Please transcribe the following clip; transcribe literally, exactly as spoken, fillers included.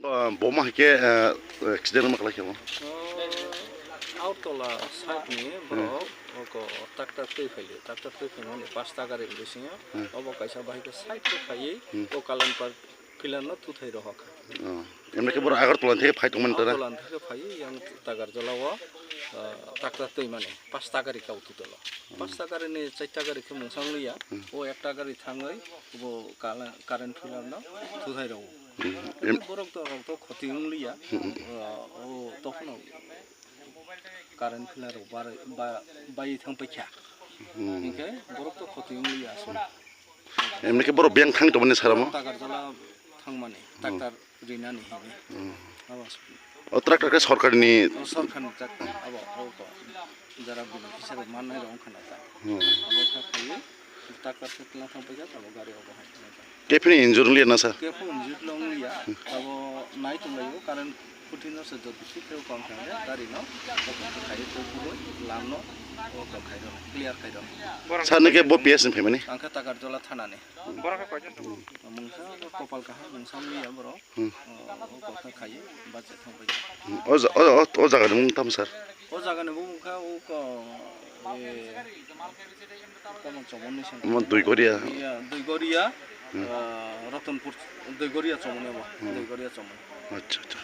Ah, bo ma hai khe, ah, accident ma khlai khe bo? Oh, Agartala side ni borok oko tractor twi phaili, tractor twi phaimani pasta gari bisingo, hmm, obo kaisa bahai khe side khe phaiwi, hmm, o Kalanpur pillar no thuthai rohor kha. Oh, emni khe borok Agartala thai phai tongmani tara? Agartala thai phaiwi yang Takarjala o, ah, tractor twi mani pasta gari kau thutolo. Hmm. Pasta gari ni chaita gari khe mungsa wng liya, hmm, o ekta gari thangwi bo kala-, current pillar no thuthai rogo. Hmm. Em- Borok to, rok to khoti wng liya. Hmm. O, o tokhono current pillar rok bar-, ba-, bai thang paikha. Hmm. Hinkhe borok to khoti wng liya aswk. Emni khe borok biyang thang tongmani saramo? Takarjala thangmani, hmm, tractor rinani hinwi. Hmm. Abo aswk. O tractor khe sorkarni? O sorkarni tractor, abo, abo to. Jara bini kisa rok mannai rok wngkha na ta. Hmm. Abo kha khaiwi tractor khe tla thang paikha, abo gari obo hai khna ta. Khe phini injure wng liya na, sir? Khe phini injure wng liya, abo nai tong laio, current khuti no se jodi thik khe o kong khe gari no, o kong khe khaiwi tei phuru lam no, o kong khai rw, clear khai rw. Sir, nini khe bo P S ni phaimani? Ang khe Takarjala thana ni. Borok khe koijon tongo? Mungsa bo kopal kaham, mungsa wng liya borok. Hmm. O, o kok khe khaiwi bacha thang pai. Hmm. O ja-, o, o, o jaga ni mung tamo, sir? O jaga ni mung kha o ko, e, tamo chomon ni seng. Omo Duigoria. Iya, Duigoria, hmm, ah, Ratanpur, Duigoria chomon abo. Hmm. Duigoria chomon. Acha, acha.